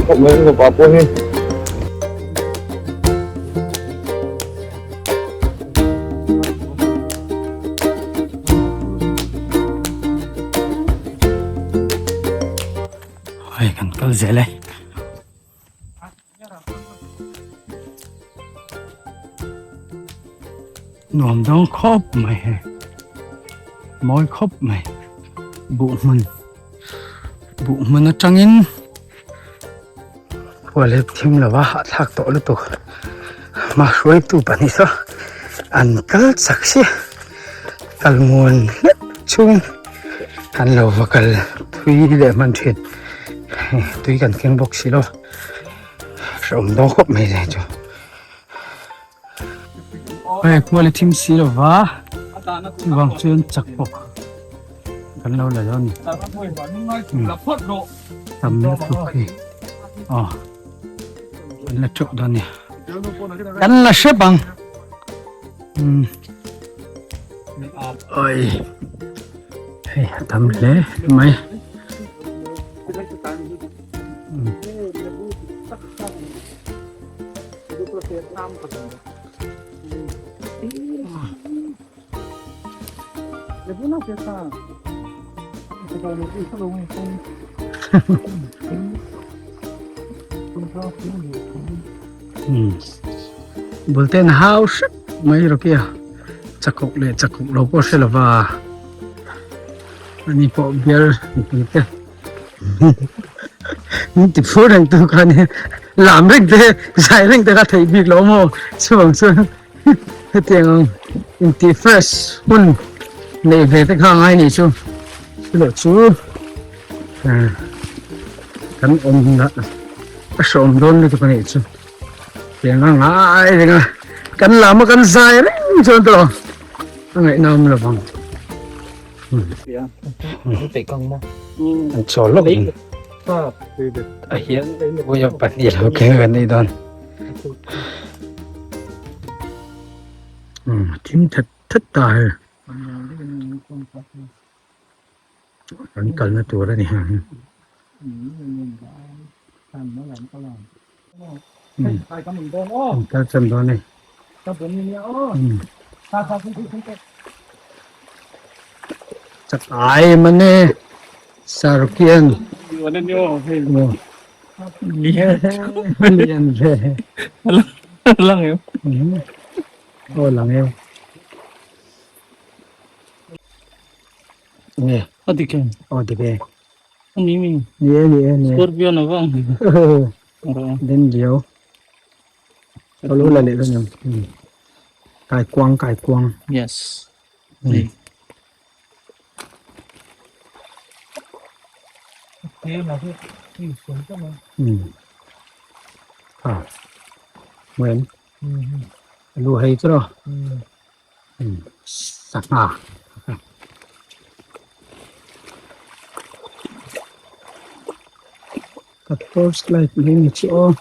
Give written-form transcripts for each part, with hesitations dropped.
khawp mai fapa pawh hi. Hei kan kal zel e. Nuam dawng khawp mai hei mawi khawp mai buh hmun buh hmun atangin khualep thim lova hahthlak tawh lutuk hma hruaitu pahnih saw an kal chak si kal muan hlek chhung an lo va kal thui leh hman thin tui kan keng bawk si lo hrehawm dawn khawp mai le chu. Hei khual i thim si lova chuvang chuan chak pawh kan lo la dawn ni tam lutuk hi aw kan la teuh dawn ni kan la hrep ang oi hei a tam hle mai. Bulten hau hrep mai rawkia chakawk leh chakawk lo pawh hre lova ani pawh bial mipui te. Min ti phur reng tu kha ni lam reng te zai reng te kha theih bik lo maw chuvang chuan hetiang ang inti fresh hun neih ve te kha ngai nih chu chuleh chu kan awm hunah a hreawm dawn lutuk a nih chu tiang a ngai reng a kan lam a kan zai reng chuan tawh a ngaihnawm lovang. An chawl lawk in a hian vawi pahnih lo keng kan nei dawn a thim that that ta hei kan kalna tur a ni heng hi an kal chan dawn a ni. Chak ai man e Sarkian lian ve lang em aw lang em nge a dik em aw dik e ani mi ni e ni e ni e scorpion avang den diau Ka lo la leh dawn em? Kaikuang kaikuang. Yes. Ah. Mwen. Lu hei chu ro. Sangha. Ka torch light mai ni chu aw.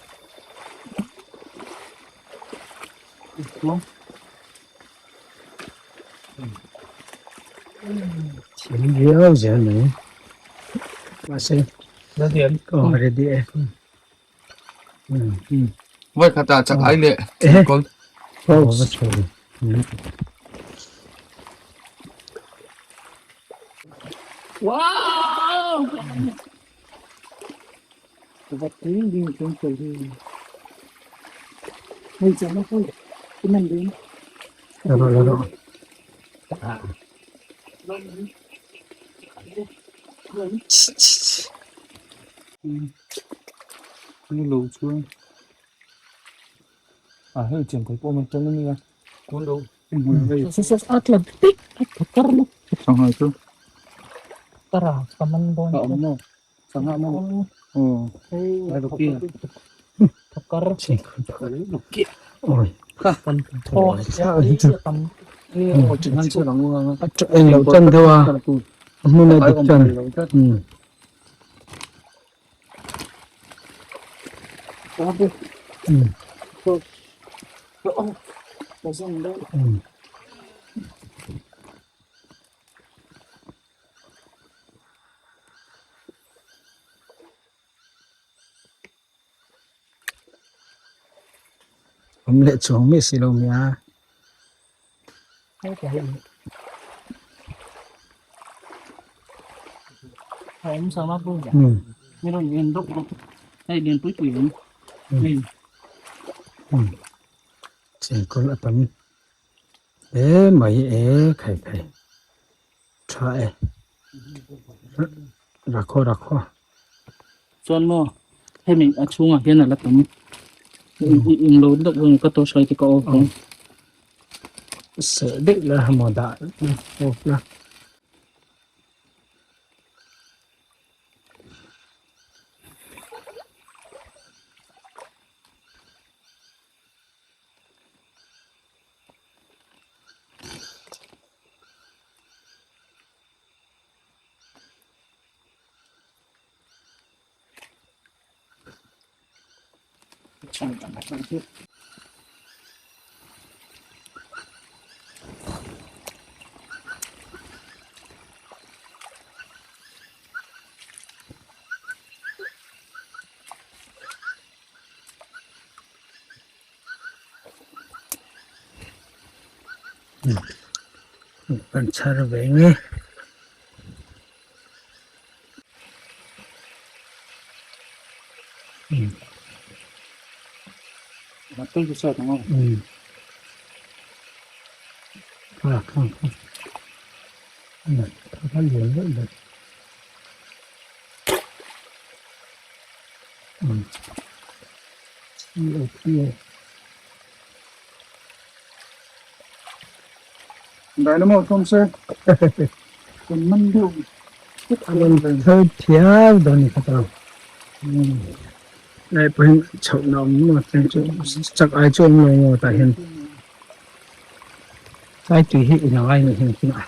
Thiam viau zel mai. Mahse aw ready e. Voi khata chak ai le kol. Wow! Laro laro. Ni lo chuan a hei chian kawr pawh man tan ania kawn lo sangha chu a awm maw sangha maw aw Eng lo chan deuh a a hmun a dik chan. Awm leh chuang miah si lo nia. Chengkawl a tam hle mai e khai khai tha e rakho rakho. Chuan maw hemi a chhungah hian a la tam englo deuh ang ka tawhhrai te ka off ang. Seh daih la maw dah off la. Kan chhar ve nge. Dynamo thawm se kan man deuh a rawn thar phiar dawn ni khat a lai pawhin chhoh na awm maw chuan chu chak ai chu awm lo maw tah hian tlai tui hi in ang ai ni hian khin a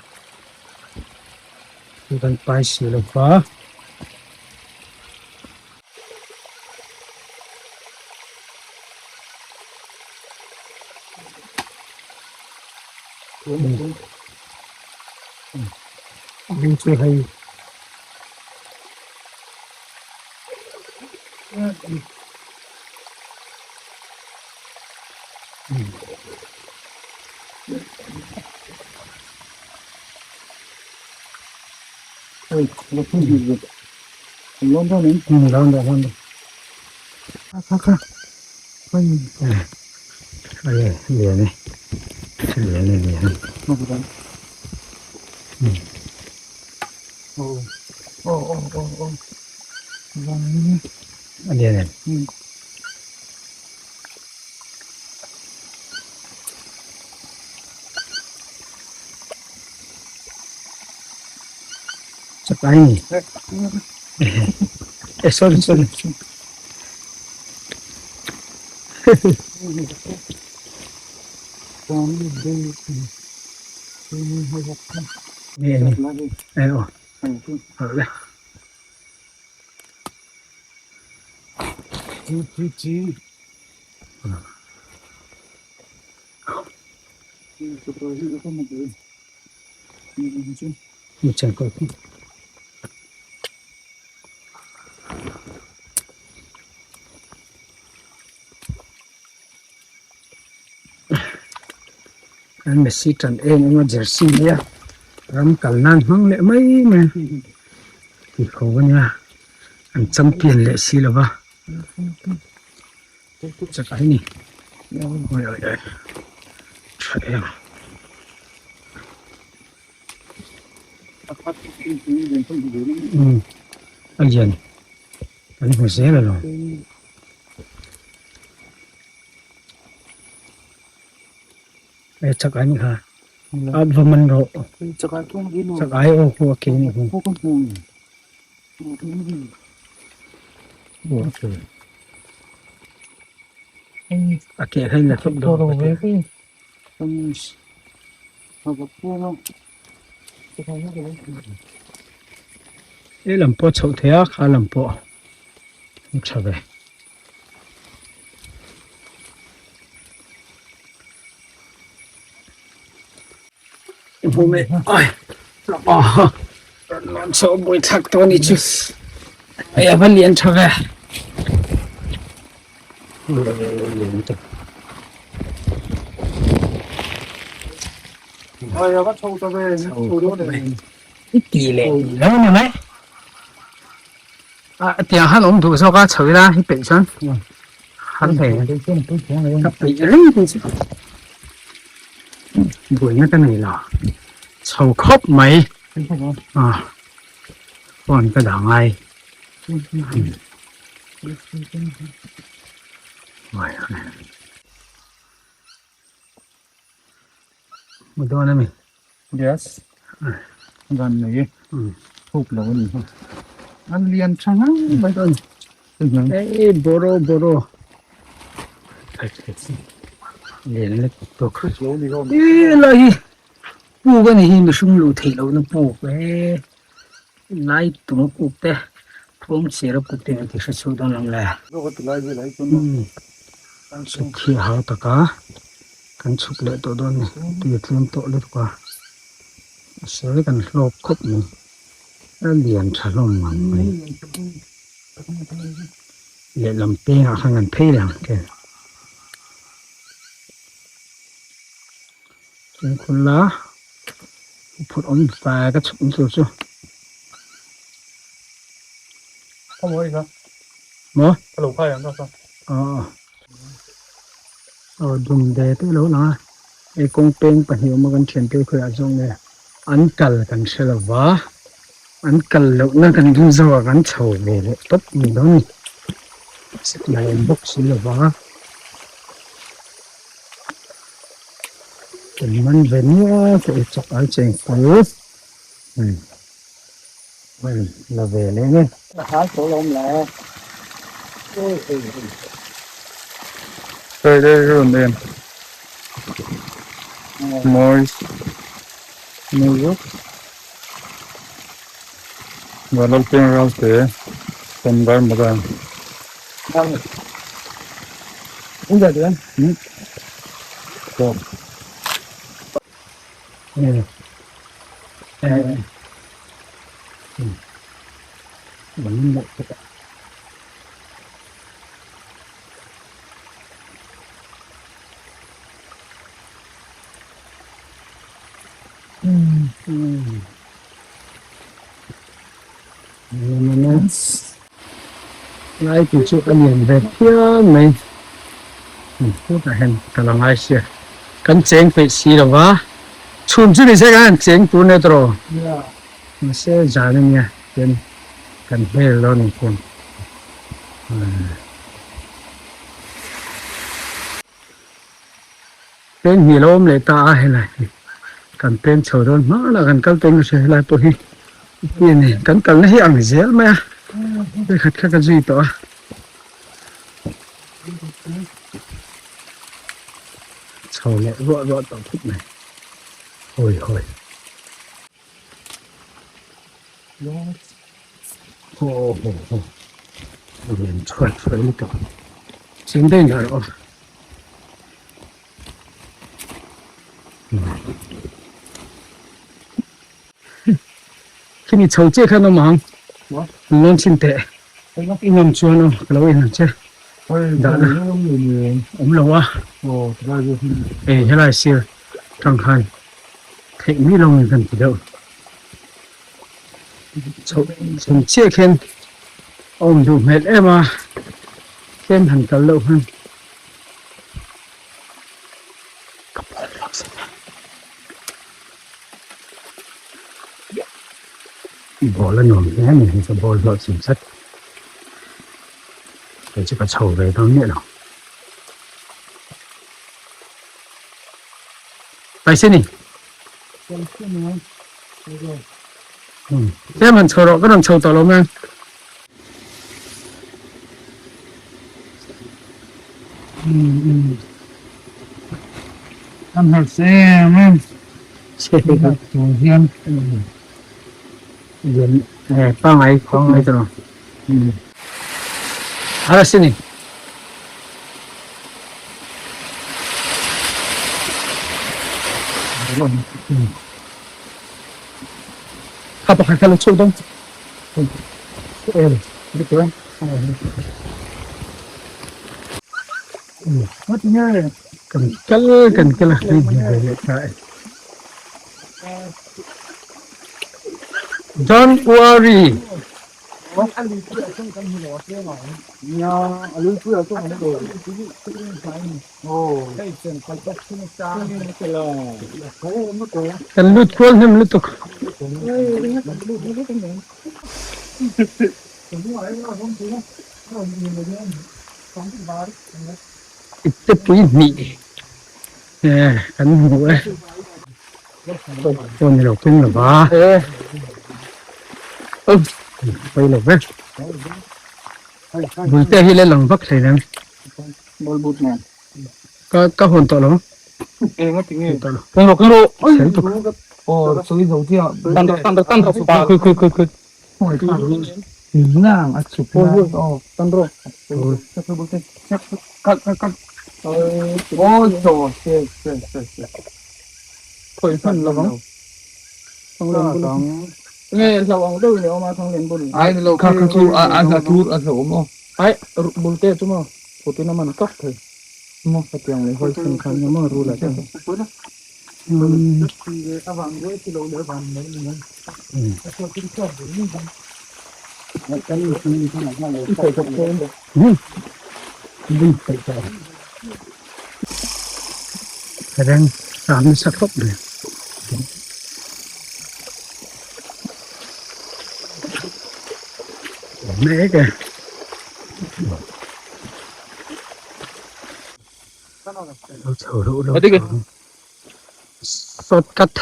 chu kan pai si lo va. Hei chu hei Eh sorry sorry. Eh oh. An Messi tan em em a jersey nia ram kal nan hmang leh mai mai tih ko ania an champion leh si lo va chak a ni oi oi oi tha em. A lian kan hmu zel alawm. E chak ai kha a va man rawh chak ai aw khu a ke ni hu a ke kha in la thawk dawn he lam pawh chhoh thei a kha lam pawh a tha ve. A va lian tha ve. I ti leh tih lo ni mai. A tiang han awm duh zawk a chho ila hi peih chuan han thei ka peih reng tih chu buaina ka nei lo chho khawp mai a phone ka dah ngai Hmu dawn a mi? Yes. Van nei e. Thuk lo a ni hi. An lian tha ngang mai dawn. Ei boro boro. Lian lek tawk. E lai hi puk a ni hi mihring luh theih lohna puk e. Lai tum puk te thawm chhir a puk te an ti hre chhuak dawn lo le. Chhuk hi a hau tak a, kan chhuk leh tawh dawn a ni, tui a tlem tawh lutuk a, a sawi kan hlawk khawp mai, a lian tha hlawm ngang mai, lehlam pengah khan kan phei leh ang ken, chungkhur la phut awm fai ka chhuk tur chu. Maw? Aw aw dum ve te lo lang a hei kawng peng pahnih awm a kan thian te khawiah zawk nge an kal kan hre lo va an kal loh na kan ding zo a kan chho ve leh tawp ni dawn a ni signal awm bawk si lo va kan man ve nual tawh i chawk ai cheng fal Hman la ve leh nge. A hal tawh lo awm la. Oi hei hei. Hei hei run em. Mawi. Mawi zuk. Vanlalpiang Ralte from Garmadan. Hmm. So. Lai tih chu a lian ve phian mai hetah hian ka la ngai sia kan cheng peih si lo va chhun chu ni se khan cheng tur nia tawh mahse zan a nia chuan kan hmel lo ni chuan peng hnih lo awm leh ta a helai hi kan peng chho dawn hma lah kan kal peng nasa helai pawh hi a ni kan kalna hi ang zel mai a vekhat kha ka zui tawh a. Chho leh ruah ruah tawh phut mai hawi hawi haw haw haw a lian chhuat chhuat lutuk chim daih lah rawh aw. Khimi chho chiah khan awm ang an lawn chhin teh i ngam chuan aw ka lo en ang che dah na awm lo a hei helai sir tang khan theih mai lo in kan ti deuh chho chhun chiah khian a awm duh hmel em a tlem han kal loh khan ka pawl vak zet a. Ball a nuam hle a ni hei chu ball hlawh chim zet kei chu ka chho ve dawn miah lo. Paise ni. Tlem han chho rawh ka rawn chho tawh lo mai. An harh che em em. Tur hian. Lian pangai khawp mai tawh. Har a ni. Kha pakhat kha lo chhuak dawn. Kan kal kan kal a hei hmu ve leh ta e. Don't worry. Kan lut kual hnem lutuk. Ipte pui hnih kan hmu e. Pawh ni lo keng lo va. Pawi lo ve. Bulte hi la lang vak hlei lem. Ka ka hawn tawh lo. Keng rawh keng rawh. Sel tuk. Tan rawh tan rawh tan rawh. Khui khui khui khui. Tan rawh. Khawi hman lo vang. Nge hlau ang deuh in a awm a Thanglen bul. Kha kha chu a a tur a hlauhawm aw. Ai bulte chu maw putin a man tawp thei. Maw hetiang leh hawi chhun khan nia maw rul ah chuan. Reng ram nasa khawp mai. Mek e. Lo chho reuh lo chho. Shortcut.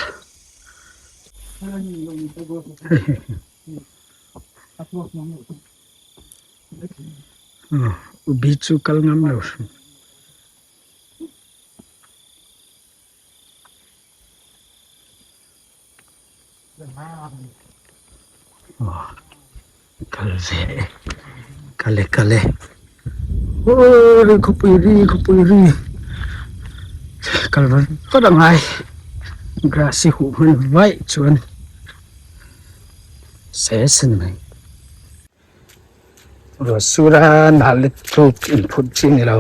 Ubi chu kal ngam lo hrim. Kal ve e kal e kal e aww khawpui ri khawpui ri kal vat vat a ngai grass hi huh hman vaih chuan se se ni mai. Ruah sur a nal lutuk inphut chi a ni lo.